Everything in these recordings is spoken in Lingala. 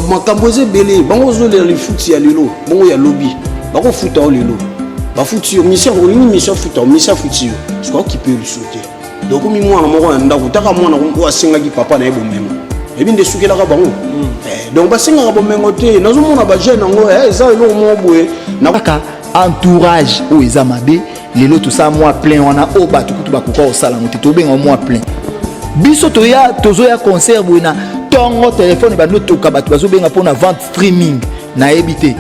Makambo eza ebele. Bango ozolela lifuti ya lelo, bongo ya lobi bakofuta yo. Lelo bafuti yo mission, olingi mission afuta yo, mission afuti yo, soki aokipe yo lisusu te. Donc omi mwana moko ya ndako, taka mwana oyo asengaki papa na ye bomengo, ebi nde esukelaka bango. Donc basengaka bomengo te. Nazomona bajeune yango, eza eloko moko boye. Kaka entourage oyo eza mabe. Lelo tosala mwa plein wana oyo bato kutu bakoka kosala yango te. Tobenga mwa plein. Biso toya, tozoya concert boye na ntongo, telefone bando toka, bato bazobenga mpona vente streaming. Nayebi te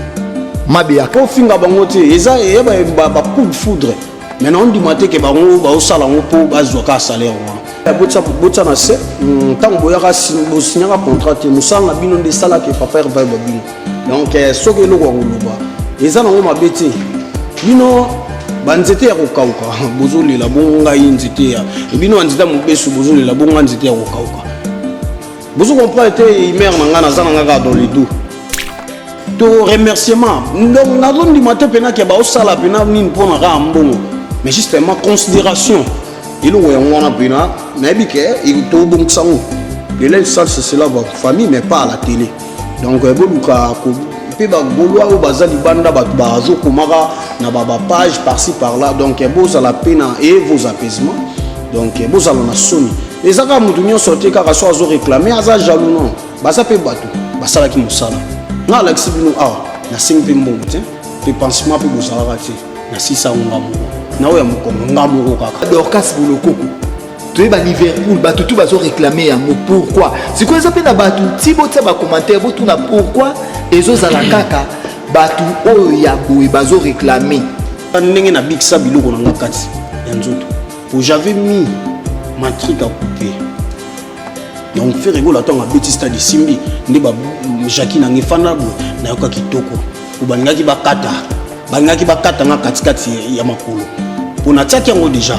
mabe ya Ofinga bango te, eza eya bacoup de foudre, mais naondima te ke bango baosala yango mpo bazwa kaka salaire wana. Botia na se ntango boyaka, bosignaka contrat te. Mosala na bino nde esalaka papa Herve babino. Donc soki eloko ya koloba eza nango mabe te, bino banzete ya kokauka bozolela bongo, ngai nzete ya bino banzete ya mobesu bozolela bongo, ngai nzete ya kokauka. Bozo comprendre te. Humeur na ngai, naza na ngai kaka dans le dos to remerciement. Donc nazondima te mpena ke baosala mpena nini mpona kaka mbongo, mais justement considération eloko yango wana mpena nayebi ke tobongisa yango. Le linge sale se lave en famille, mais pas à la télé. Donc boluka mpe bagaulois oyo baza libanda, bato bazokomaka na bapage par-ci par-là. Donc bozala mpe na et vos apaisements. Donc bozala na soni. Eza kaka motu nyonso te kaka so azoréclame aza jaloux. Non, baza mpe bato basalaki mosala. Nga alakisi bino awa, nasengi mpe mbongo te, mpe pansement mpe bozalaka te. Nasisa yango nga moko na oyo ya mokongo, nga moko kaka. Dorcas Bolokoko, toyeba Liverpool, bato tu bazoréclame yango. Pourquoi sikoyo eza mpe na bato ti botia bacommentaire, botuna pourquoi ezozala kaka bato oyo ya boye bazoréclame? Ndenge nabikisa biloko na nga kati ya nzoto, po j'avais mis ma truc à couper. Donc Ferre Gola, ntango abeti stade, esimbi nde bajaki nanga efanda boye. Nayoka kitoko po balingaki bakata, balingaki bakata nga katikati ya makolo, mpo natiaki yango déjà,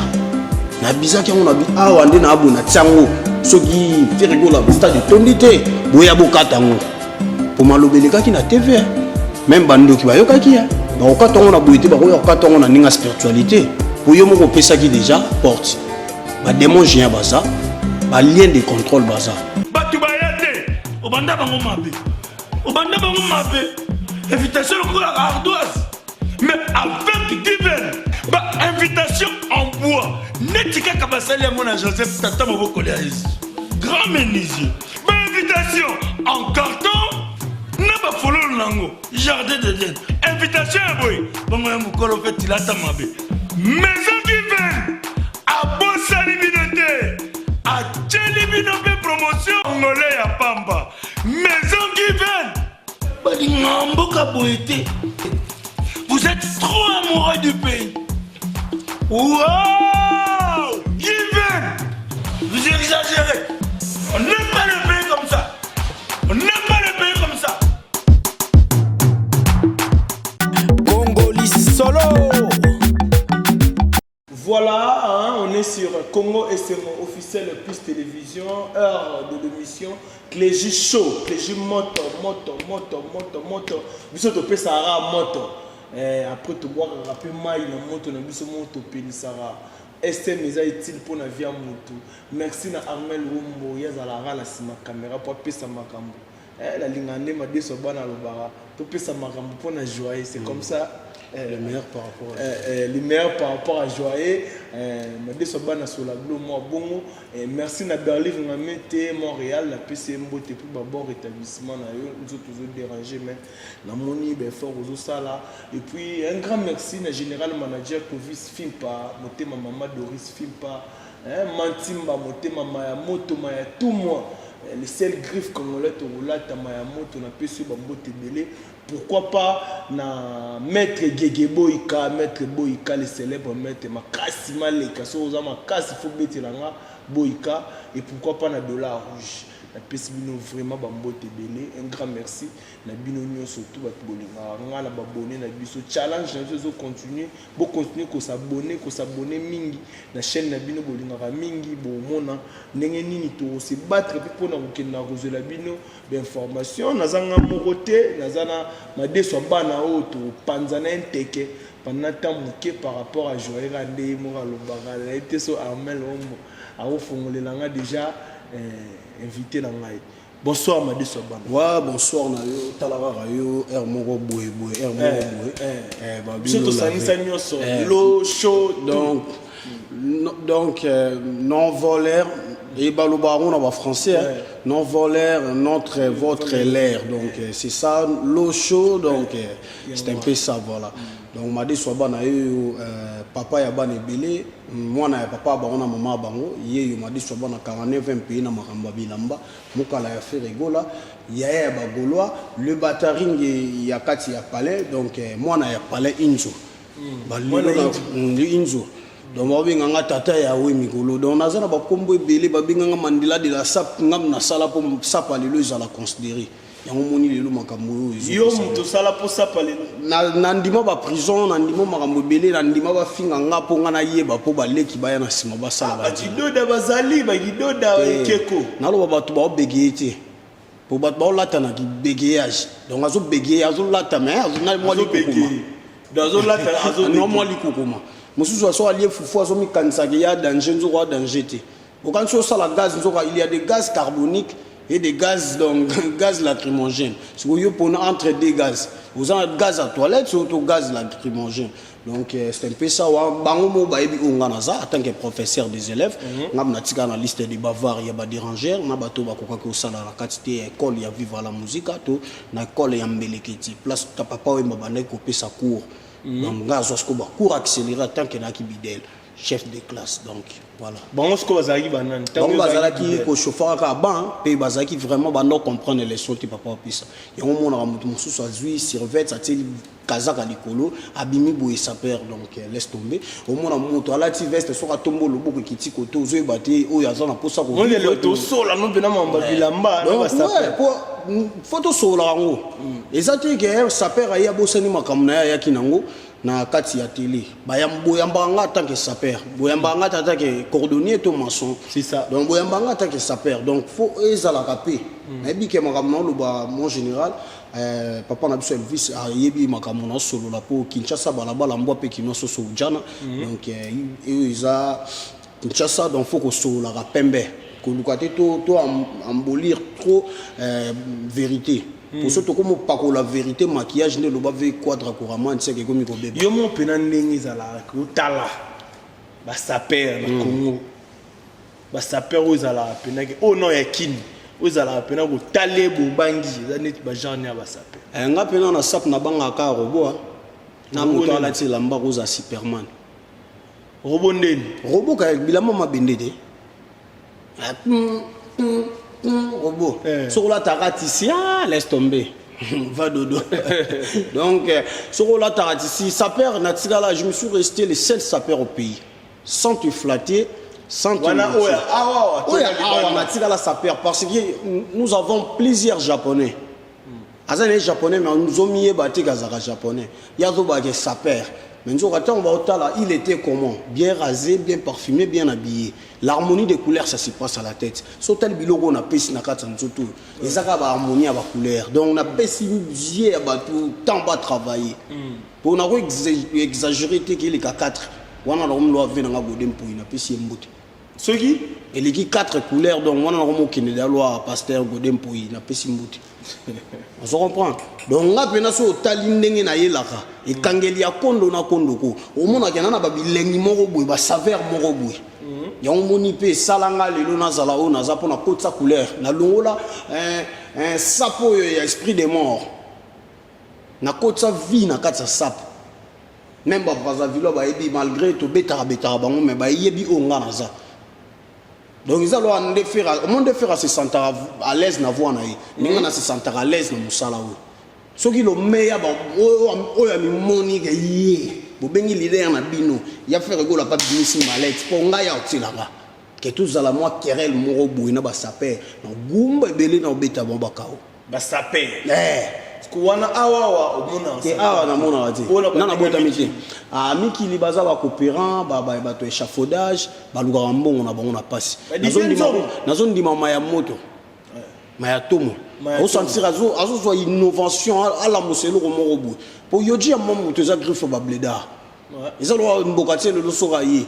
nabizaki yango na awa nde na boye, natia yango. Soki Ferre Gola stade etondi te, boya bokata yango, mpo maloba elekaki na TV, même bandoki bayokaki. Bakokata yango na boye te, bakoya kokata yango na ndenge ya spiritualité, po yo moko opesaki déjà porte. Badémon géant baza, balien de contrôle baza. Bato baya te, obanda bango mabe, obanda bango mabe. Invitation lokola ardoise, mais avec divin bainvitation en bois, neti kaka basali yango na Joseph, tata mobokoli ya Yesu, grand menuisier. Bainvitation en carton na bafololo nango, jardin d'Eden. Invitation ya boye bongo ya mokolo mpe tilata mabe. Maison Given abosani bino te, atieli bino mpe promotion ngole ya pamba. Maison Given balinga mboka boye te. Vous êtes trop amoureux du pays. Wow, Given, vous exagérez. On n'aime pas le pays comme ça, on n'aime pas le pays comme ça. Congoli solo. Voilà, hein, on est sur Congo Esengo officiel plus télévision, heure de l'émission Clégie Show, Clégie Moto, Moto, Moto, Moto, Moto. Biso topesaka moto. Après tobwakaka mpe mai na moto na biso moko, topelisaka. SM eza utile mpona vie ya motu. Merci na Armel Wombo, ye azalaka na nsima caméra mpo apesa makambo. Nalingaka nde madeso bana alobaka topesa makambo mpona joye, c'est comme ça. Le meilleur par rapport à Le meilleur par rapport à joye madeso bana solablo mwa bongo. Merci na Berlive Ngame te Montréal, napesi ye mbote mpo babon rétablissement na yo. Nzoto ozodérange, mais namoni baeffort ozosala. Et puis un grand merci na général manager Clovis Fimpa motema, mama Doris Fimpa, hein, Mantimba motema, maya moto, maya tout moi, le seul griffe congolais tokolata maya moto. Napesi yo bambote ebele. Pourquoi pas na maître Gege Boyika, maître Boyika, le célèbre maître makasi maleka. So oza makasi, fo betelanga Boyika. Et pourquoi pas na Dollar Rouge. Napesi bino vraiment bambote ebele. Un grand merci na bino nyonso tu bato bolingaka nga na babone na biso. Challenge na biso ezocontinue, bocontinue kos'abonner, kos'abonner mingi na chaîne na bino bolingaka mingi. Bomona ndenge nini tokose battre mpe mpona kokende na kozwela bino bainformation. Naza nga moko te, naza na madeso ya bana oyo topanza na ye nteke pendant temps moke par rapport à Joye. Kaka nde ye moko alobaka, nayebi te so Armel Ombo akofongolela nga déjà invité na ngai. Bonsoir Madeso Bana. Ouais, bonsoir na yo, tala kaka yo, heure moko boye boye, heure moko Eh, boye. eh. Eh, ba Biso bino tosangisa lavé. nyonso, Eh, l'eau chaud, tout. Donc, no- donc euh, non voleur et baloba yango na ba français hein. Ouais. Non voleur, notre, votre, l'air. Donc c'est ça l'eau chaude, donc c'est un peu ça, voilà. Donc Madeso Bana yo, papa ya bana ebele, mwana ya papa bango na mama bango, ye yo Madeso Bana 49 pays na makambo ya bilamba, mokala ya Ferre Gola, yaya ya bagaulois, le bataring ya kati ya palais, donc mwana ya palais Inzo. Ba Mwana lelo na- Inzo. Inzo. Donc babenganga tata ya we mikolo. Donc naza na bakombo ebele, babenganga Mandela de la sap, ngam nasala mpo sapa lelo ezala considéré. Yango moni lelo makambo oyo ezopesa. Yo moto osala mpo sapa lelo. Na ndima ba prison, na ndima makambo ebele, na ndima bafinga nga mpo nga nayeba mpo baleki baya na nsima basala ba Bakidoda bazali, bakidoda ekeko. Naloba bato baobegeye te, po bato baolata na kibégayage, donc azobégaye, azolata, mais mwa likukuma. Azobégeye. Donc azolata, azobégeye. No mwa likukuma mosusu aso alie fufu, azomikanisaka ya danger, nzoko ya danger te. Okanisi osala gaz, nzoka il y a des gaz carboniques et des gaz, donc gaz lacrymogène. Sikoyo yo mpona entre deux gaz, oza na gaz à toilette surtout gaz lacrymogène. Donc c'est un peu ça. Wa bango mo bayebi oyo nga naza en tant que professeur des élèves. Nga natika na liste de bavard ya badérangère na bato bakokaki kosala na kati te ya école ya Viva la Musica to na école ya Mbeleketi, place ta papa oyo babandaki kopesa cours. Donc nga azwa sikoyo bacours accéléré en tant que nayaki bidèle, chef de classe, donc voilà. Bango sikoyo bazalaki banani? Ntango Bango yo ozalaki bazalaki bidèle. kochauffer kaka ban mpe bazalaki vraiment banda comprendre leçon te. Papa apesa yango, omonaka moto mosusu azwi survêt, atieli kazaka likolo, abimi boye sapeur. Donc laisse tomber. Omona moto alati veste, soki atombo loboko ekiti kote, ozoyeba te oyo aza na mposa. Mo lelo tosola no mpena mamba bilamba na Donc, basapeur. ouais, po fo tosolola yango. Eza te ke sapeur aye, abosani makambo na ye ayaki nango na kati ya télé. Boyambaka nga en tant que sapeur, boyambaka nga te en tant que cordonnier to maçon. C'est ça. Donc boyambaka nga en tant que sapeur, donc fo ezalaka mpe nayebi ke makambo naoloba. Mon général, papa na biso Elvis ayebi makambo naosolola, mpo Kinshasa balabala mbwa mpe kino soso ujana. Donc oyo eza Kinshasa, donc fo kosololaka pembe, koluka te to embolir trop vérité, po so tokomi opakola vérité maquillage nde eloba ve quadre couramment ntieke ekomi kobeba. Yo mo mpena ndenge ezalaka otala basapeur na Congo, basapeur oyo ezalaka mpenake oyo no ya kini, oyo ezalaka mpena kotala ebobangi, eza neti bagenre ya basapeur? Nga mpena na sap nabangaka robot, ah. Na Robot moto nini? alati elamba kozala Superman. Robot ndeni? Robot kaya bilamba mabende te. Ah, robot. Soki olataka tisi, ah, laisse tomber, va dodo. Donc soki olataka tisi sapeur, natikala, je me suis resté le seul sapeur au pays, sans te flatter, sans te Wana mentir. oyo awa? Oyo awa natikala sapeur parce que nous avons plusieurs Japonais. Aza na ye japonais, mais nzomiyeba te kazalaka japonais. Ye azobaka sapeur, mais nzoka ntango baotala, il était comment? Bien rasé, bien parfumé, bien habillé. L'harmonie des couleurs, ça se passe à la tête. So tali biloko oyo napesi na kati ya nzoto oyo, eza kaka baharmonie ya bacouleur. Donc napesi vie ya bato tant batravailler mpo nako exagérer te ke eleka 4 wana nakomilo ave nanga gode mpoi napesi ye mbote. Soki Eleki 4 couleurs, donc wana nakomokende dalwa pasteur Gode Mpoi, napesi mbote. Ozo comprendre? Donc nga mpena so otali ndenge nayelaka ekangeli ya kondo na kondo ko omonaka na na babilengi moko boye, basaveur moko boye. Yango moni mpe esalanga lelo nazala oyo naza mpo nakotisa couleur, nalongola sapo oyo ya esprit de mort, nakotisa vie na kati ya sapo. Même Babrazzaville bayebi, malgré tobetaka betaka bango, mais bayebi oyo nga naza. Donc eza loa nde Ferre, omo nde Ferre se sentaka à l'aise na voix na ye, ndenge na se sentaka à l'aise na mosala oyo. Soki lomeya oyo amimoni ke ye bobengi leader na bino ya Ferre Gola pa bimisi malete mpo ngai ya otielanga ke tozala mwa querelle moko boye na basapeur na gumba ebele na obeta bango bakao. Basapeur? Eh. Wana awa awa omona? Te, awa namonaka te. Mpona nga nabotami te. mikili. Ah, mikili baza bacoopérant, bato échafaudage, balukaka mbongo na bango na pasi. Badidie Nzongo. Nazondima maya moto, maya tomo. Maya. Osentir azozwa innovation, alamusa eloko moko boye po yoji ya mwa moto eza griffe babledar. Eza loka mboka tie lelo, soki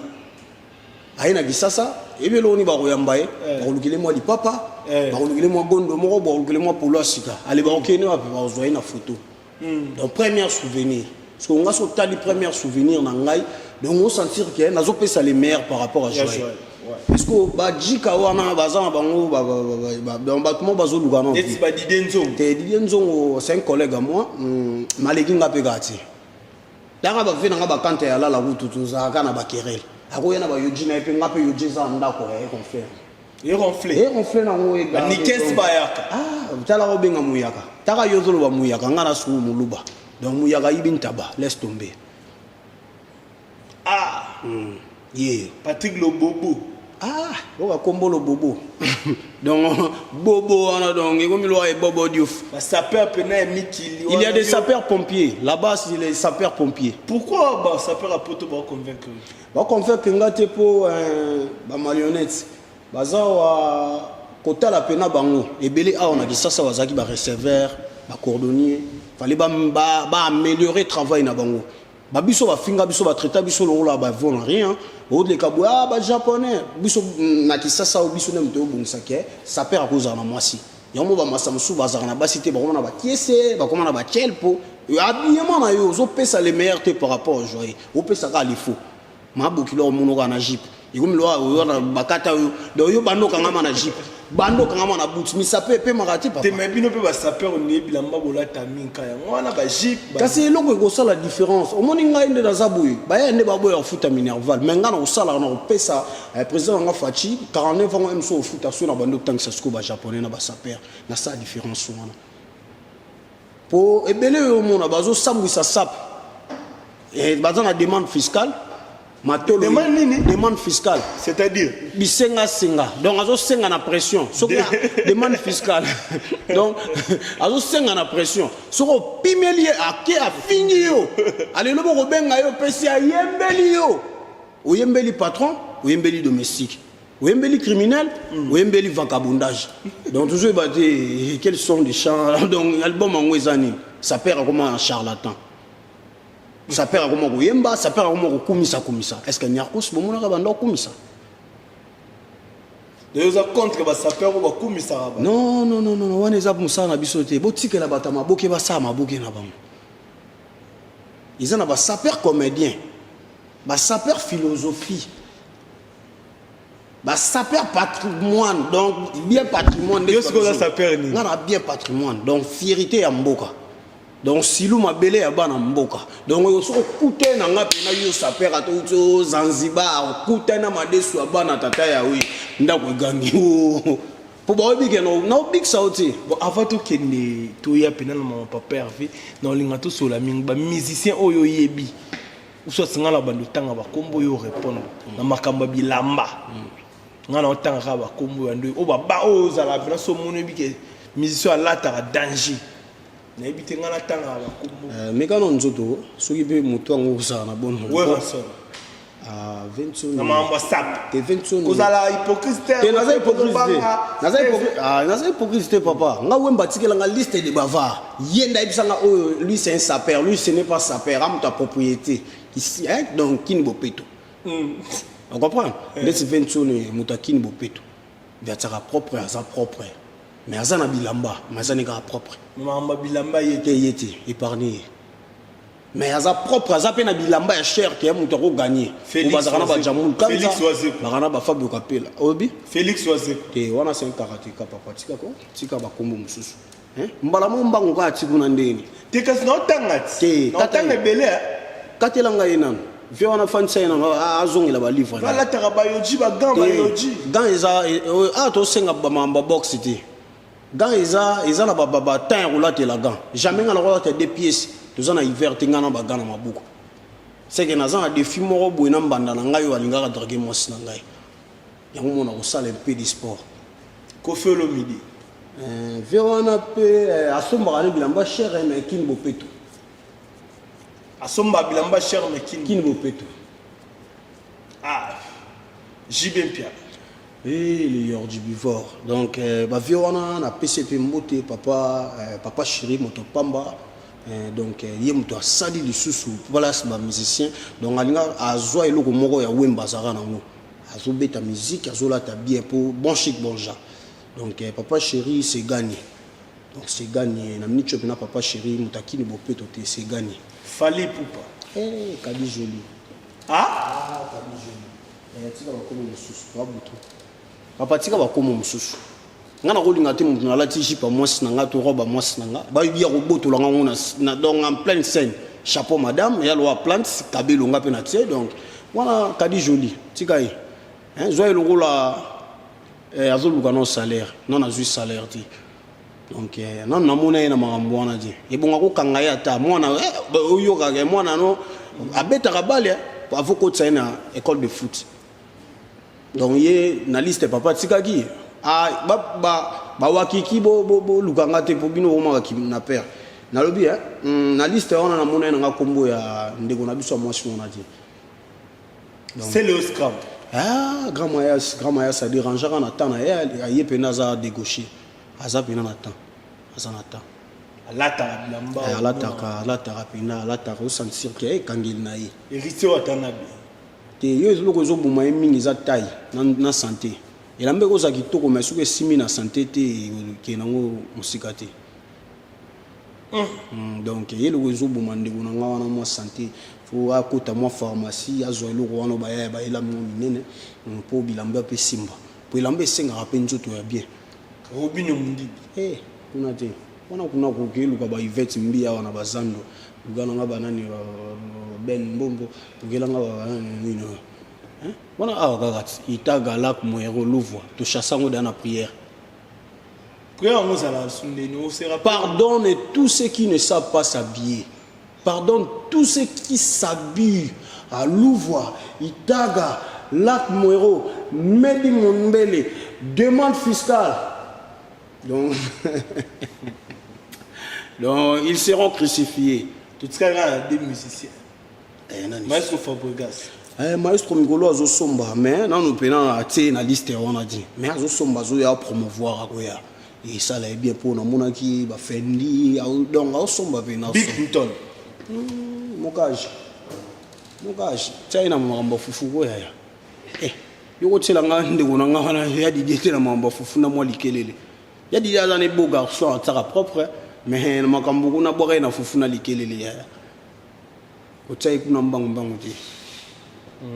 aye na Kisasa, eyebi eloko nini bakoyamba ye, bakolukele mwa lipapa. Eh. Bakolukele mwa gondo moko, bakolukele mwa polo ya sika. Ale bakokende wapi? Bakozwa ye na photo. Donc première souvenir. Parce que nga so otali première souvenir na ngai, donc osentir ke nazopesa le meilleur par rapport à Ya Joël. Joël, ouais. Parce que bajika wana baza na bango donc bato moko bazoluka na Neti badide nzongo. Te, Didier Nzongo, c'est un collègue à moi, maleki nga mpe kaka te. Taka bave na nga bakante ya lala kutu, tozalaka na bakerele, akoya na bayoji na ye mpe nga mpe yoji eza na ndako ya ye confrère. E ronfle. E ronfle nango. Banikesi bayaka. Ah, talaka obenga muyaka, taka yo ozoloba muyaka, nga na suku moluba, donc muyaka ayibi ntaba, laisse tomber. Ah. Ye. Patrick Lobobo. Ah, oyo bakombo Lobobo, donc bobo wana, donc ekomi lwa ebobo Diouf. Basapeur pena ya mikili. Il y a des sapeurs pompiers là-bas, c'est les sapeurs pompiers. Pourquoi basapeur ya poto baconvaincre? Baconvaincre nga te mpo bamarionnette baza wa kotala pena bango ebele awa na Kisasa, bazalaki bareceveur, bacordonnier, fallait baaméliorer travail na bango. Babiso bafinga biso, batraita biso lokola bavon na rien. Oleka boye, ah, bajaponais biso na Kisasa oyo, biso nde moto oyobongisaki sapeur akozala na mwasi yango mo. Bamasa mosusu bazalaka na basi te, bakoma na bakiese, bakoma na bachelpo. Habillement na yo ozopesa le meilleur te par rapport au joye, opesaka lifo mabokilo, omono kaka na jupe ekomi loa oyo na bakata oyo. Donc yo bando okangama na jupe, bando okangama na but, misape epemaka te, papa. Te, me bino mpe basapeur oye bilamba bolata minka yango wana, bajupe. Kasi eloko ekosala différence, omoni ngai nde naza boye, baya nde baboya kofuta minerval, mais ngai na kosalaka na kopesa président nanga Faci 49 ans mso ofuta so na bando otangisa sikoyo bajaponais na basapeur, nasala différence wana po ebele oyo omona bazosambwisa sape. Baza na demande fiscale matolo. Demande nini? Demande fiscale. C'est-à-dire? Bisengasenga, donc azosenga na pression soki demande fiscale, donc azosenga na pression. Soki opimeli ye, ake afingi yo, alelo bokobenga ye, opesi, ayembeli yo, oyembeli patron, oyembeli domestique, oyembeli criminel, oyembeli vagabondage. Donc toujours yeba te quels sont des chants. Donc album yango eza nini? Sapeur akoma un charlatan, sapeur akoma koyemba, sapeur akoma kokumisa kumisa. Est ce que Niarkos bomonaka banda okumisa? Donc oza contre basapeur oyo bakumisaka ba? Non, non, non, non, wana eza mosala na biso te. Botikela bato ya maboke basala maboke na bango. Eza na basapeur comédien, basapeur philosophie, basapeur patrimoine, donc bien patrimoine. Yo sikoyo oza sapeur nini? Nga na bien patrimoine, donc fierté ya mboka, donc silu mabele ya bana mboka. Donc oyo soki okutani na nga mpena, yo sapeur ata outi o Zanzibar, okutani na madesu ya bana tata yawe, ndako egangi o mpo baoyebi ke naobikisa yo te. Bon, avant tokende, toya mpena na mama papa Hervé, na olinga tosola mingi bamusicien oyo oyebi soit nga na bando otanga bakombo, oyo répondre na makambo ya bilamba. Nga na otanga kaka bakombo ya ndo oyo baba oyo ozala mpena so omoni, oyebi ke musicien alataka danger. Nayebi te, nga natangaka bakombo. Mekano nzoto soki mpe moto yango ozala na bonne. Werrason. Ah, 20. Na makambo ya sap. Te, 20. Kozala hypocrite te. Te, naza hypocrite te. Kobanga. Naza hypocrite te, papa. Nga Wemba atikelanga liste de bavard, ye nde ayebisanga oyo lui c'est un sapeur, lui ce n'est pas sapeur, amoto ya propriété ici, hein? Donc kini bopeto, on comprend ndeti 20 moto akini bopeto nde atiaka propre, aza propre, mais aza na bilamba, mais aza ne kaka propre. Makambo ya bilamba ye te. Ye te, épargne ye, mais aza propre, aza mpe na bilamba ya cher ke ya moto akoganye. Félix bazalaka na Wazekwa. bajamul. Félix Wazekwa. Baka na bafabio Kapela, oyebi. Félix Wazekwa. Te, wana c'est un karateka, papa. Tika ko tika bakombo mosusu. Hein? Mbala mo mbango kaka ti kuna ndeni. Te, kasi naotanga ti. Te, Naotanga ebele, eh. Katela ngai ye nano vie wana, fandisa ye nano, azongela balivre. Balataka bayoji, bagan bayoji. Gant eza awa, tosenga bamamba boxe te. Gant eza na batin ya kolatela gant. Jamais ngai nakolata deux pièces, toza na hiver te. Ngai na bagant na maboko, seke naza na défi moko boye na mbanda na ngai oyo alingaka drague mwasi na ngai. Yango mona kosala un peu de sport. Koffi Olomide. Vie wana mpe asombaka ne bilamba cher, mais kini bopeto. Asomba bilamba cher mais kini. Kini bopeto. Ah, JB Mpiana. Eh, le Yordi Bivor. Donc, bavie wana napesi mpe mbote papa, papa chéri moto pamba. Donc ye moto asali lisusu place bamusicien. Donc alinga azwa eloko moko ya Wemba azalaka nango, azobeta musique, azolata bien po bon chic bon genre. Donc eh, papa chéri c'est gagné. Donc c'est gagné na minute oyo na papa chéri moto akini bopeto te, c'est gagné. Fally Ipupa. Eh, Kadi Joli. Ah, ah Kadi Joli. Eh, tika bakomo mosusu babutu papa, tika bakomo mosusu. Nga nakolinga te moto nalati jupe ya mwasi na nga to robe ya mwasi na nga, bayebi ya kobotola nga ngo na, donc en pleine scène. Chapeau madame ya loa plante kabelo nga mpe na tie. Donc wana Kadi Joli, tika ye. Hein, zwa ye lokola eh, azoluka no salaire, non azwi salaire te. Donc eh, nanu namona ye na makambo wana te. Ebonga kokanga ye ata mwana eh, oyokaka ye mwana no abetaka bale eh, avo kotisa ye na école de foot. Donc ye na liste papa atikaki. Ah, bawakiki boluka nga te mpo bino bomaka na père nalobi eh, na liste wana namona ye nanga nkombo ya ndeko na biso ya mwasi wana te. C'est le scrum. Ah, grand mayas, grand mayas adérangeaka na temps na ye. Aye mpena aza dégauché, aza mpena na temps, aza na temps. Alataka bilamba. Eh, alataka, alataka mpena, alataka osentir ke ekangeli na ye. Héritier Watanabe. Te, yo eloko ezoboma ye mingi eza taille na santé. Elamba ekozala kitoko, mais soki esimi na santé te, ekokende nango mosika te. Donc ye eloko ezoboma ndeko na nga wana mwa santé. Fo akota mwa pharmacie, azwa eloko wana bayaya bayela mwa minene mpo bilamba mpe simba, po elamba esengaka mpe nzoto ya bien. Robino Mundibi. Eh, kuna te wana, kuna koki eluka ba Ivete Mbi awa na bazando, luka nanga banani Ben Mbombo, lukelanga banani nini oyo. Hein? Wana awa kaka ti Itaga, Lac Moero, Luvua, tochasse yango da na prière. Prière yango ozala sundeni osera. Pardonne tous ceux qui ne savent pas s'habiller. Pardonne tous ceux qui s'habillent à Louvois, Itaga, Lac Moero, Medi Mombele, demande fiscale. Donc, ils seront crucifiés. Totikali kaka na deux musiciens. Eh, nani? Maestro Fabregas. Eh, maestro mikolo azosomba, mais nanu mpena atie na liste wana te, mais azosomba, azoya promouvoir, akoya esala ye bien mpo namonaki bafendi. Donc aosomba mpena. Big Clinton. Mokage, mokage, tia ye na makambo ya fufu koyaya. Eh, yo kotiela nga ndeko na nga wana ya Didie te na makambo ya fufu na mwa likelele. Ya Didie aza ne beau garçon, atiaka propre, mais na makambo kuna bwaka ye na fufu na likelele yaya. Kotia ye kuna mbangu mbangu te.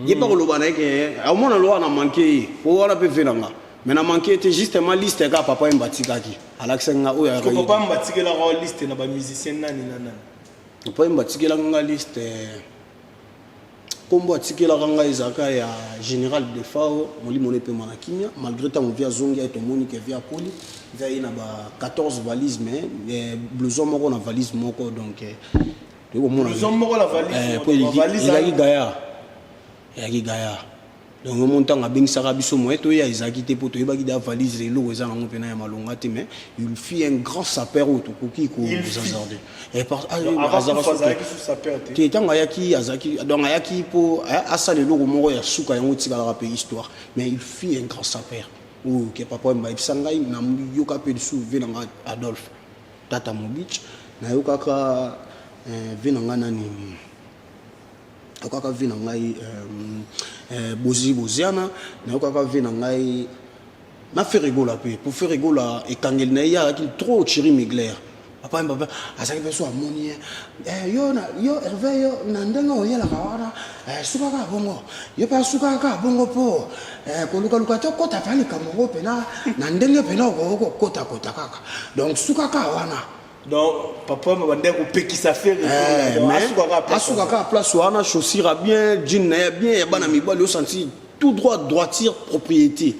Ye mpa koloba na ye ke omona loka na manke ye po wana mpe ve na nga, mais na manke ye te. Justement liste kaka papa Yemba atikaki, alakisaki nga oyo ayaka ye. Papa batikelaka liste na bamusicien nani na nani? Papa Yemba atikelaka nga liste, nkombo atikelaka ngai ezalaka ya général Defao, molimo na epema na kimia. Malgré ntango vi azongi aye, tomoni ke vi akoli, vi aye na ba 14 valise, mais eh, blouson moko na valise moko. Donc eh, toyei komona Blouson moko na valise Eh, moko, po ba valise ezalaki gaillard, ezalaki gaillard. Donc omo ntango abengisaka biso, moye toya ezalaki te mpo toyebaki da valise eloko eza nango mpena ya malonga te. Mais il fit un grand sapeur oyo tokoki Il fit. kozazarde. Donc, avant kufa azalaki sous sapeur te? Te, ntango ayaki azalaki, donc ayaki mpo asala eloko moko ya suka, yango etikalaka mpe histoire. Mais il fit un grand sapeur oyo ke papa oyo bayebisa ngai. Nayoka mpe lisusu ve na ngai Adolphe Tata Mobich, nayokaka ve na ngai nani, nayokaka ve na ngai Bozi Boziana, nayokaka ve na ngai na Ferre Gola mpe. Po Ferre Gola ekangeli na ye, ye azalaki trop Thierry Mugler. Papa Mbappe azalaki mpe so amoni ye eh, yo na yo Hervé, yo na ndenge oyelaka wana eh, suka kaka bongo, yo mpe asukaka kaka bongo mpo eh, kolukaluka te okota mpe likambo yango mpena na ndenge mpena okokotakota kaka. Donc suka kaka wana. Donc papa bande kopekisa Ferre. Eh, Donc, mais asukaka place. Asuka kaka place wana, chaussure ya bien, jean na ya bien, ya bana mibali, osanti tout droit, droiture, propriété.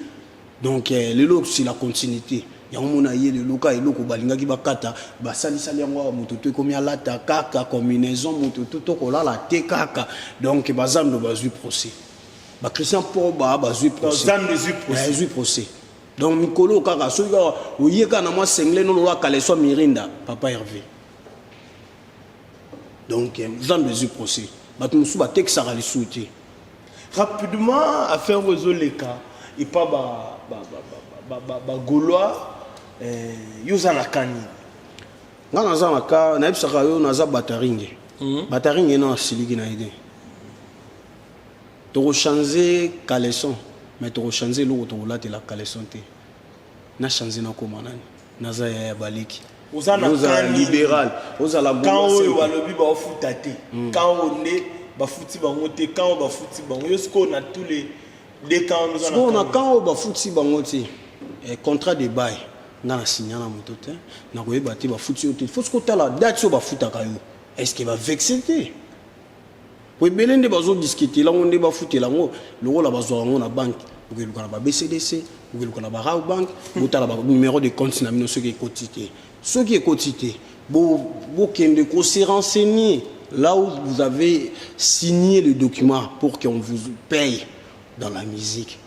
Donc eh, lelo c'est la continuité. Yango mona ye lelo ka eloko balingaki bakata, basalisali yango awa. Moto to ekomi alata kaka combinaison, moto to tokolala te kaka. Donc bazando bazwi procès, bachristien mpo ba bazwi procès. Zando ezwi procès. Eh, ezwi procès. Donc mikolo kaka soki kaka oye kaka na mwa sengle nolola kaleso mirinda papa Hervé. Donc eh, zando ezwi procès, bato mosusu batekisaka lisusu te. Rapidement, affaire oyo ezoleka epa bagaulois, yo oza na ka nini? Nga naza na ka, nayebisaka yo, naza bataringe. Bataringe na asiliki na ye te. Tokochange caleçon, mais tokochange eloko tokolatela caleçon te. Na changer nakoma nani? Naza yaya baleki. Oza na Ozala camp nini? libéral, ozala Camp Gaulois oyo simple. balobi baofuta te, camp oyo nde bafuti bango te, camp oyo bafuti bango. Yo sikoyo, na tous les deux camps wana, oza Sikoyo na na camp camp oyo bafuti bango te, contrat de bail nga na sinya na moto te, nakoyeba te bafuti yo te. Faut sikoyo otala date oyo bafutaka yo, est ce que bavexe te? Po ebele nde bazodiscute yango, nde bafutela yango lokola bazwaka yango na banque. Okeluka na ba BCDC, okeluka na ba Rawbank, botala ba numéro de compte na bino. Soki ekoti te, soki ekoti te, bokende ko se renseigner là où vous avez signé le document pour qu'on vous paye. Dans la musique,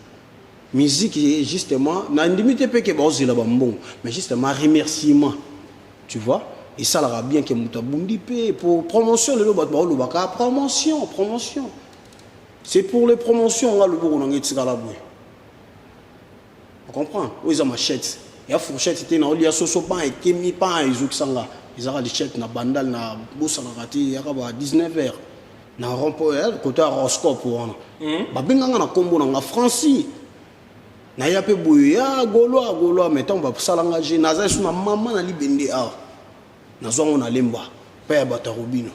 musique justement, nandimi te mpe ke baozela bambongo, mais justement remerciement, tu vois, esalaka bien ke moto abundi mpe po promotion. Lelo bato baolobaka promotion, promotion, c'est pour les promotions. Nga loboko nanga etikala boye, ocomprendre? Oyo eza machette ya fourchette te, naolia soso pan ekemi, pan ezokisanga. Ezaka lichette na Bandal, na bosanaka te, eyaka ba 19 heures na rond-point côté ya Roscope wana. Babenganga na nkombo nanga Francis, naya mpe boye ya Gaulois, Gaulois. Mais ntango basalanga je naza esu na mama na libende awa, nazwango na Lemba mpe ya bato ya Robino.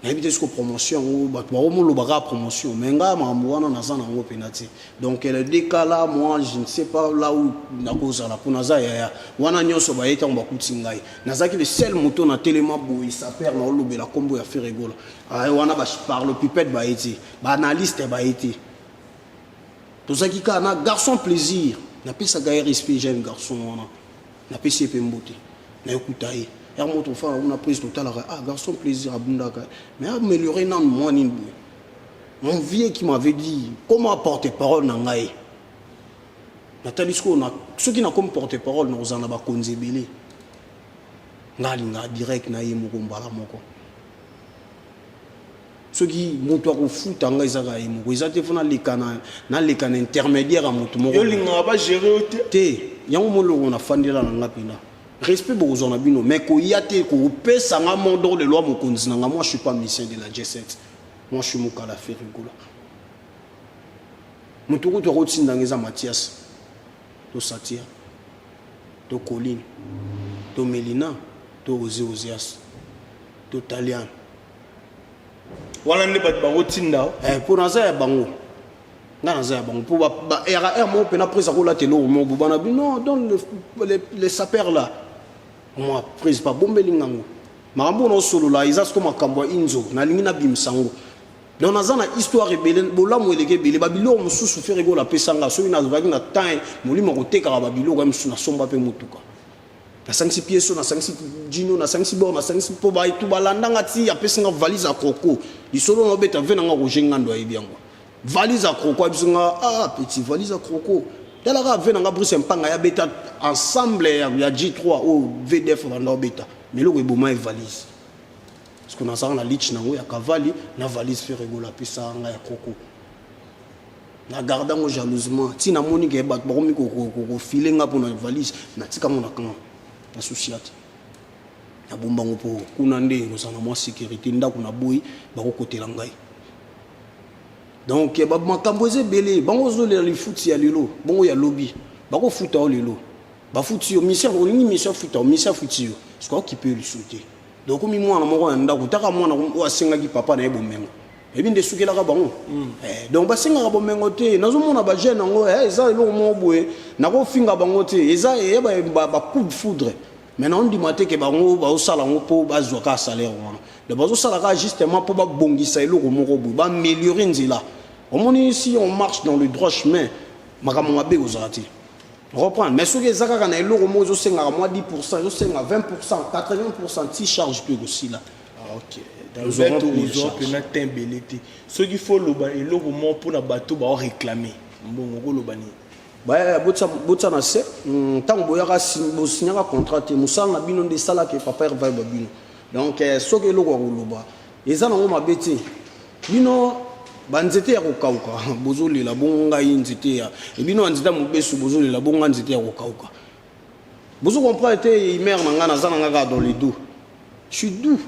Nayebi te siko promotion yango, bato bakomoloba kaka promotion, mais ngai makambo wana naza nango mpena te. Donc le deux cas là, moi je ne sais pas là où nakozala, mpo naza yaya wana nyonso baye. Ntango bakuti ngai, nazalaki le seul moto na telema boye saper na olobela nkombo ya Ferre Gola wana. Par pipette baye te, baanalyste baye te, tozalaki kaka na Garçon Plaisir. Napesaka ye respect, jeune garçon wana, napesi ye mpe mbote. Nayokuta ye ya moto ofana kuna prise, totalaka. Ah, Garçon Plaisir abundaka, mais amélioré nanu mwa nini boye. Mon vieux qui m'avait dit comment porte-parole na ngai, natali sikoyo, soki nakomi porte-parole, nakozala na bakonzi ebele. Ngai alingaka direct na ye moko, mbala moko. Soki moto akofuta ngai, ezaka ye moko, eza te fo naleka naleka na intermédiaire ya moto moko. Yo olingaka bagérer yo te? Te, yango moloko nafandela na nga mpena respect bokozwa na bino, mais koya te kopesa nga mot d'ordre loi mokonzi na nga. Moi je suis pas musicien de la G7, moi je suis mokala Ferre Gola. Moto kutu akotindanga eza Mathias to Satia to Colline to Melina to Oze Ozias to Talian. Wana nde bato bakotinda. Mpo naza ya bango, nga naza ya bango, mpo ba rr moko mpena prise akolata eloko moko bobana bino. Donc les sapeurs là, moi prise babombeli ngango makambo oyo naosolola, eza siko makambo ya inzo, nalingi nabimisa yango. Donc naza na histoire ebele, bolamu eleki ebele, babiloko mosusu Ferre Gola apesanga. Soki nazalaki na temps, molimo akotekaka babiloko ya mosusu, nasomba mpe motuka, nasangisi pièce, nasangisi jino, nasangisi bor, nasangisi mpo baetu balandanga ti apesinga valise ya croco. Lisolo na obeta ve nanga Roger Ngando ayebi yango. Valise ya croco, ayebiso nga: "Ah petit, valise ya croco." Talaka ve nanga Brice Mpanga ya beta ensemble ya G3 oyo VDF banda obeta, mais eloko eboma ye valise, parce que nazalaka na lich nango ya kavali na valise Ferre Gola apesaka nga ya croco. Na garde yango jalousement ntina namoni ke bato bakomi kofile nga mpona valise. Natika yango na camp na susia te, nabomba yango mpo kuna nde kozala na mwa sécurité. Ndako na boyi bakokotela ngai. Donc makambo eza ebele. Bango ozolela lifuti ya lelo, bongo ya lobi bakofuta yo. Lelo bafuti yo mission, olingi mission afuta yo, mission afuti yo, soki aokipe yo lisusu te. Donc okomi mwana moko ya ndako, taka mwana oyo asengaki papa na ye bomengo, ebi nde esukelaka bango. Donc basengaka bomengo te. Nazomona bajeune yango, eza eloko moko boye, nakofinga bango te, eza eya bacoup de foudre, mais naondima te ke bango baosala yango mpo bazwa kaka salaire wana. Donc bazosala kaka justement mpo babongisa eloko moko boye, baaméliorer nzela. Omoni, si on marche dans le droit chemin, makambo mabe kozala te, reprendre. Mais soki eza kaka na eloko moko ezosengaka mwa 10, ezosenga 20, 80, ti charge to ekosila. Ah, ok, Dalbert, ozwa mpena te ebele te. Soki fo oloba eloko moko mpona bato baoréclame mbongo, okoloba nini? Botya na se ntango boyaka, bosinyaka contrat te, mosala na bino nde esalaka papa Herve babino. Donc soki eloko ya koloba eza nango mabe te, bino banzete ya kokauka bozolela bongo, ngai nzete ya ebino, banzete ya mobesu bozolela bongo, ngai nzete ya kokauka. Bozo comprendre te. Mare na ngai, naza na ngai kaka dans le dos, je suis doux.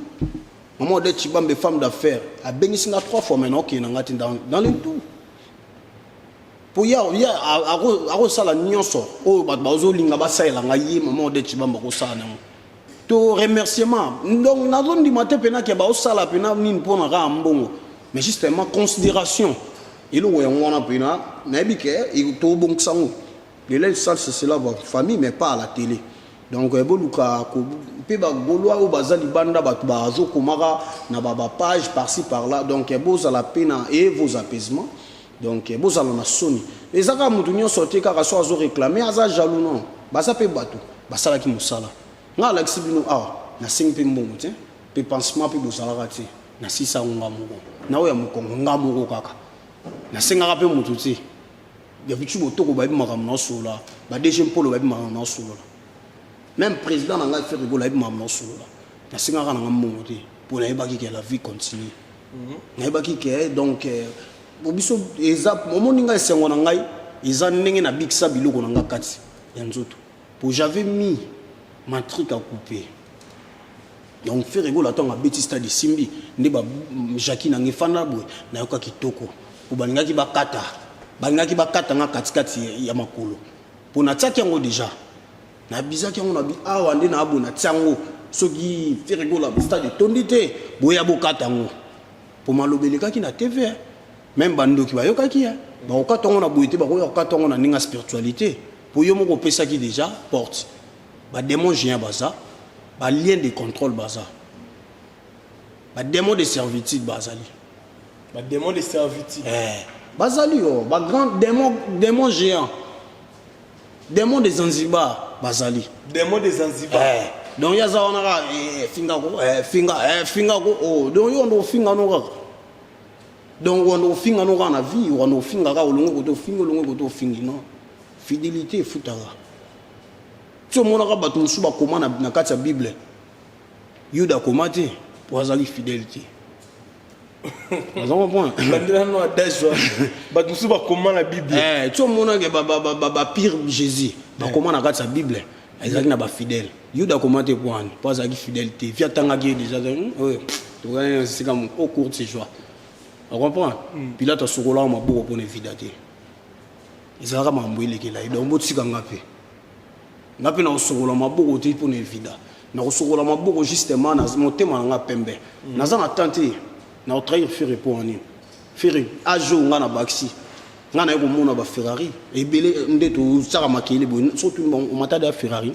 Maman Odette Chibambe, femme d'affaires, abengisi nga trois fois, maintenant okende na ngai te dans le doux. Po ya ya akosala nyonso oyo bato bazolinga basalela ngai, ye mama Odette Tshibamba akosala nango to remerciement. Donc nazondima te mpena ke baosala mpena nini mpona kaka mbongo, mais justement considération. Eloko yango wana mpena nayebi ke tobongisa yango. Le linge sale, c'est cela, famille, mais pas à la télé. Donc boluka mpe bagaulois oyo baza libanda, bato bazokomaka na bapage par-ci par-là. Donc bozala mpe na et vos apaisements. Donc bozala na soni. Eza kaka motu nyonso te kaka so azoréclame aza jaloux. Non, baza mpe bato basalaki mosala. Nga alakisi bino awa, nasengi mpe mbongo te, mpe pansement mpe bozalaka te. Nasisa yango nga moko na oyo ya mokongo, nga moko kaka, nasengaka mpe motu te. Yabitu botoko bayebi makambo naosolola, baDG Mpolo bayebi makambo naosolola, même président na ngai Ferre Gola ayebi makambo naosolola. Nasengaka na nga mbongo te mpo nayebaki ke la vie continue. Nayebaki ke donc biso eza omoni ngai, esengo na ngai eza ndenge nabikisa biloko na nga kati ya nzoto, po j'avais mis ma truc à couper. Donc Ferre Gola, ntango abeti stade, esimbi nde bajaki nanga efanda boye. Nayoka kitoko po balingaki bakata nga katikati ya makolo, mpo natiaki yango déjà, nabizaki yango nabi awa nde na boye, natia yango. Soki Ferre Gola, stade etondi te, boya bokata yango, mpo maloba elekaki na TV. Même bandoki bayokaki, bakokata yango na boye te, bakoya kokata yango na ndenge ya spiritualité, mpo yo moko opesaki déjà porte. Badémon géant baza, balien de contrôle baza, badémon de servitude bazali. Badémon de servitude? Eh, bazali yo bagrand démon, démon géant, démon de Zanzibar bazali. Démon de Zanzibar? Eh, donc ye aza wana kaka finga ko finga finga ko. Oh, donc yo ndo ofinga no kaka, donc wanda ofinga no kaka na vie, wanda ofinga kaka, olongo kote ofingi, olongo kote ofingi. Non, fidélité efutaka. Ti omonaka bato mosusu bakoma na kati ya Bible, Yuda akoma te po azali fidèle te. Oza comprendre? Bandela no adage wana, bato mosusu bakoma na Bible. Eh, ti omonake bapire Jésus bakoma na kati ya Bible, ezalaki na bafidèle. Yuda akoma te po wana, po azalaki fidèle te. Vi atangaki ye déjà, oyo tokani esika au court séjour, ocomprendre? Pilate asokolaka maboko mpona evida te, ezalaka makambo elekela ye. Donc botika nga mpe, nga mpe nakosokola maboko te mpona evida. Nakosokola maboko justement na motema na nga pembe. Naza na temps te na kotrahir Ferre. Mpo nini Ferre age oyo nga na bakisi nga naye komona baFerrari ebele nde tosaka makele boye? Surtout omata ya Ferrari,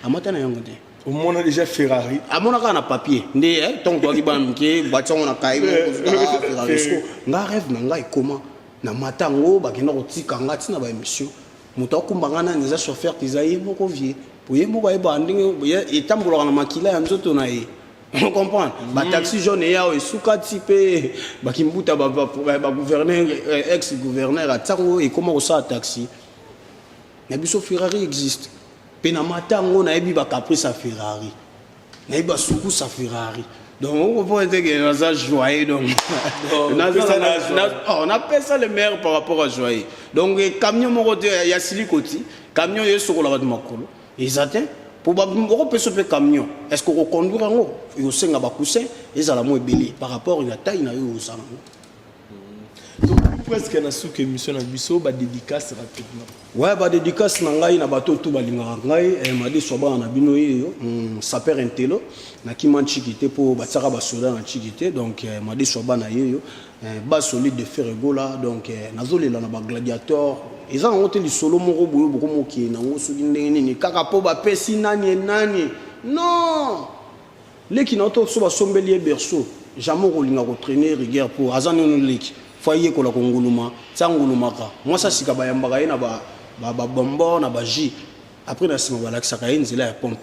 amata na yango te. Omona déjà Ferrari? Amona kaka na papier nde ntongo toyaki bana mike, batiango na kaye Ferrari. Siko nga rêve na ngai ekoma na mata yango, bakenda kotika nga ntina baémission. Moto akumba nga nani? Eza chauffeur te, eza ye moko vie, po ye moko ayebaka ndenge etambolaka na makila ya nzoto na ye. Comprendre? Bataxi jaune eya oyo esuka ti mpe bakimbuta, bagouverneur, ex gouverneur atiango, ekoma kosala taxi na biso. Ferrari existe mpe na mata yango, nayebi bacaprice ya Ferrari, nayebi basukusa Ferrari. Donc okomprendre te ke naza joyeux. Donc napesa le meilleur par rapport à joyeux. Donc camion moko te ya silikoti, camion oyo esokola bato makolo eza te, po okopesa mpe camion, est ce que okoconduire yango? Ekosenga bacoussin ezala mo ebele par rapport ya taille na yo ozala yango. Presque na suka émission na biso, badédicace rapidement. Ouais, badédicace na ngai na bato tu balingaka ngai, madeso bana na bino yeyo, saper intelo nakima ntiki te mpo batiaka basoda na ntiki te. Donc madeso bana yeyo, basolide de Ferre Gola. Donc nazolela na bagladiateur, eza nango te lisolo moko boye bokomokee nango soki ndenge nini kaka mpo bapesi nani enani. Non, leki na to so basombeli ye berceau, jamais okolinga kotraîner rigueur, mpo aza nino leki, fo ayekola konguluma. Tia ngulumaka mwasi asika, bayambaka ye na babonbon na bajus, après na nsima balakisaka ye nzela ya pompe.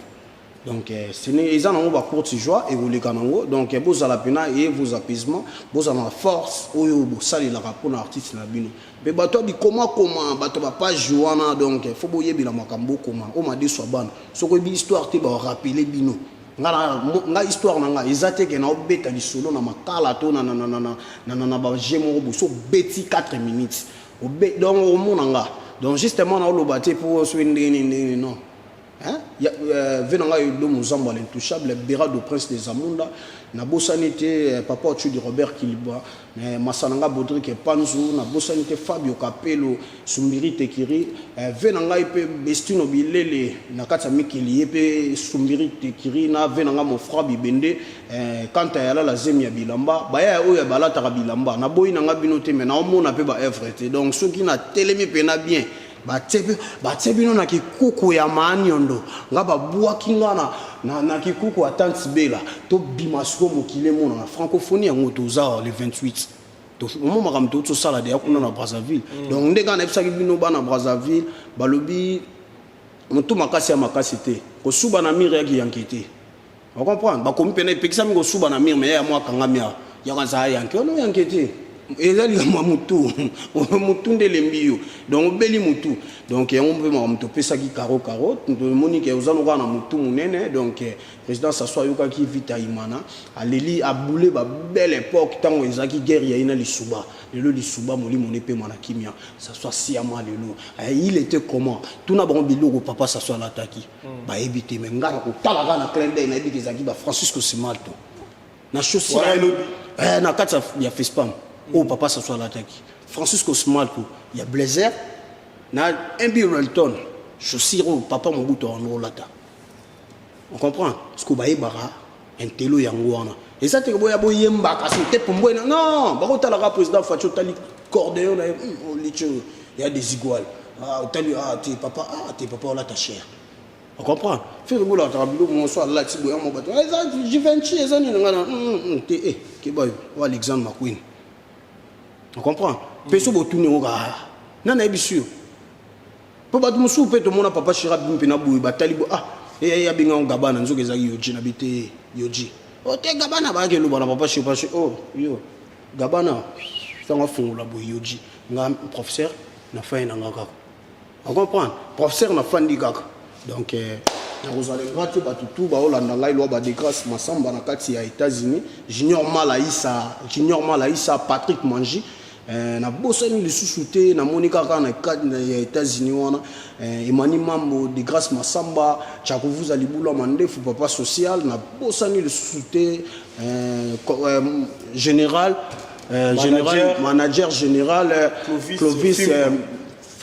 Donc eza nango bacourte joie, ekoleka nango. Donc bozala mpena ye vos apaisement, bozala na force oyo bosalelaka mpona artiste na bino. Mpe bato ya bikomakoma, bato bapage wana, donc fo boyebela makambo okoma oyo madeso ya bana. Soki oyebi histoire te, barappeler bino. Nga histoire na nga eza te ke na obeta lisolo na makala to na baje moko boye. So obeti 4 minutes, donc omona nga. Donc justement naoloba te mpo soki ndenge nini ndenge nini, non. Hein? Ya, ve na ngai Edo Muzambo l'intouchable, Berado Prince des Amunda, nabosani te papa Ochudi Robert Kiliba, eh, masana nga Baudric Panzu, nabosani te Fabio Capello, Sumbiri Tekiri, eh, ve na ngai pe Bestino Bilele na kati ya mikili ye pe Sumbiri Tekiri na ve na ngai Mofra Bibende, eh, kanta ya lala zemi ya bilamba, baya oyo ya balataka bilamba, naboyi na ngai bino te mais naomona pe ba œuvre te. Donc soki na telemi pe na bien Batie bino na kikuku ya maaniondo nga babwaki nga na, na, na kikuku ya tante Bela tobima sikoyo mokili emonana francophonie yango toza le 28 omo makambo touti osala deya kuna na Brazzaville mm. Donc nde kaka nayebisaki bino bana Brazzaville balobi motu makasi ya makasi te kosuba na mire ya kiyanke te ocomprendre bakomi mpena epekisami kosuba na mire me ya mwa akangami awa yaka zaa yanke ono yanke te eza likambo ya motu motu nde elembi yo donc obeli motu donc yango mpe makambo topesaki caro caro tomoni ke oza lokola na motu monene donc président Sassou ayokaki Vita Imana aleli abule ba belle époque ntango ezalaki guerre ya ye na lisuba lelo lisuba molimo ne pema na kimia Sassou asiama lelo il était comment tuna bango biloko papa Sassou alataki bayebi te me ngai nakotala kaka na clin d'œil nayebi ke ezalaki ba Francisco Simalto na chaussure eh, na kati ya Fespam oyo papa Sassou alataki Francisco Smalto ya blazer na Mb Relton chaussure oyo papa Mobutu awana olata on comprend parce que bayebaka intelo yango wana eza te boya boyembaka so te pombwe na non bakotalaka président Fatshi otali cordéon na ye oliti oyo ya desigual ah, otali ah, te papa ah, te papa olata cher On comprend? Ferre Gola ataka biloko moko so alati boye yango bato eza Givenchy eza nini nga na te eh keba yo o Alexandre McQueen. On comprend? Pe so botuni yango kaka na nayebi sur. Po bato mosusu pe tomona papa Chira bimi mpe na boye batali bo ah eh abenga yango Gabana nzoka ezalaki Yoji na bi te Yoji. O te Gabana bayaki eloba na papa Chira papa oh yo Gabana ntango afungola boye Yoji nga professeur na fai na nga kaka. On comprend? Professeur na fandi kaka. Donc eh, nakozala ingrat te bato tu baolanda ngai lwa ba de grâce masamba na kati ya États-Unis, Junior Malaisa, Junior Malaisa, Patrick Manji eh, nabosani lisusu te namoni kaka na kati ya États-Unis wana eh, Emani Mambo de grâce Masamba Chakuvuza Libula Mandefu papa social nabosani lisusu te eh, eh, général eh, général manager général eh, Clovis, Clovis eh,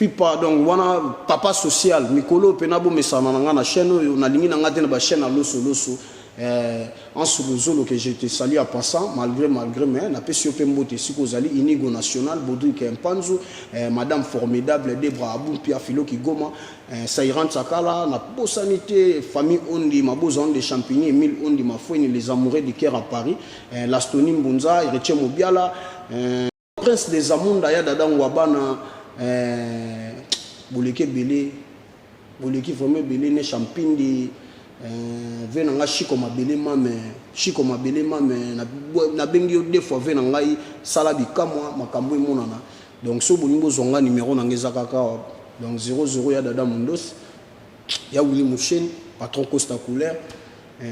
Fipa donc wana papa social mikolo pe na bomesana na nga na chaîne oyo nalingi na nga te na ba chaîne ya loso loso eh, Ansu Luzolo que je te salue en passant malgré malgré mais napesi yo pe mbote esika ozali Inigo National Baudric Mpanzu eh, Madame Formidable Debra Abumpia Philo Kigoma eh, Sairan Tsakala nabosani te famille Ondi Maboza Onde Champigny Emile Ondi Mafueni les amoureux du cœur à Paris eh, Lastoni Mbunza Héritier Mobiala eh, Prince des Amunda ya Dada Ngwabana eh, boleki ebele boleki vraiment ebele ne champindi eh, ve na ngai Chico mabele mame Chico mabele mame nabengi yo deux fois ve na ngai sala bikamwa makambo emonana donc so bolingi bozwa ngai numero na ngai eza kaka donc 00 ya Dada Mundos ya Willy Musheni patron Costa Couleur eh,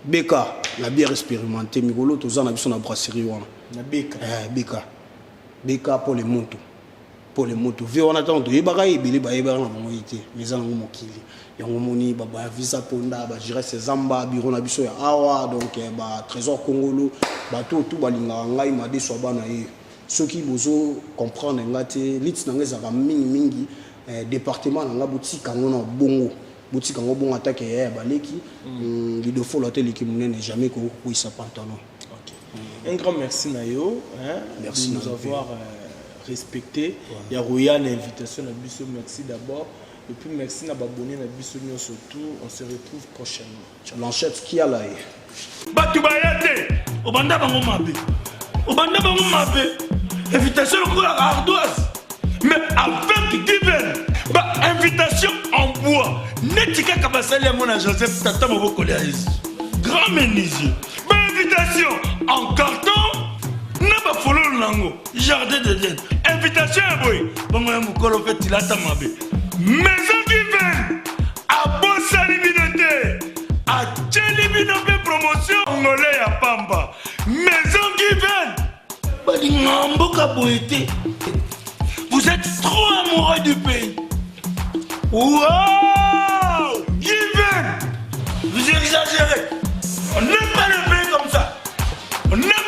BK la bière expérimentée mikolo toza na biso na brasserie wana na BK eh, BK BK pour les moto pour les moto vie wana ntango toyebaka ye ebele bayebaka na bango ye te mais eza nango mokili yango omoni ba visa ponda ba giresse zamba bureau na biso ya awa donc eh, ba trésor kongolo bato oyo tu balingaka ngai madeso ya bana ye soki bozo comprendre nga te lit na ngai ezalaka mingi mingi eh, département na ngai botika yango na bongo Botika ngo bongo ata ke yaya baleki mm. Lidofolo ata eleki munene jamais ko kokwisa pantalon. Okay. Un grand merci na yo hein, merci de nous avoir euh, respecté ouais. Ya roya na invitation na biso merci d'abord et puis merci na babonné na biso nyonso tout on se retrouve prochainement. Blanchette Kiala ye. Bato baya te obanda bango mabe obanda bango mabe invitation lokola ardoise mais avec given ba invitation en bois neti kaka basali yango na joseph tata mobokoli ya yesu grand menuisier ba invitation en carton na bafololo na yango jardin d'eden invitation ya boye bongo ya mokolo mpe tilata mabe maison given abosani bino te atieli bino mpe promotion ngole ya pamba maison given balinga mboka boye te vous êtes trop amoureux du pays. Wow Given! Vous exagérez! On n'aime pas le pays comme ça! On n'aime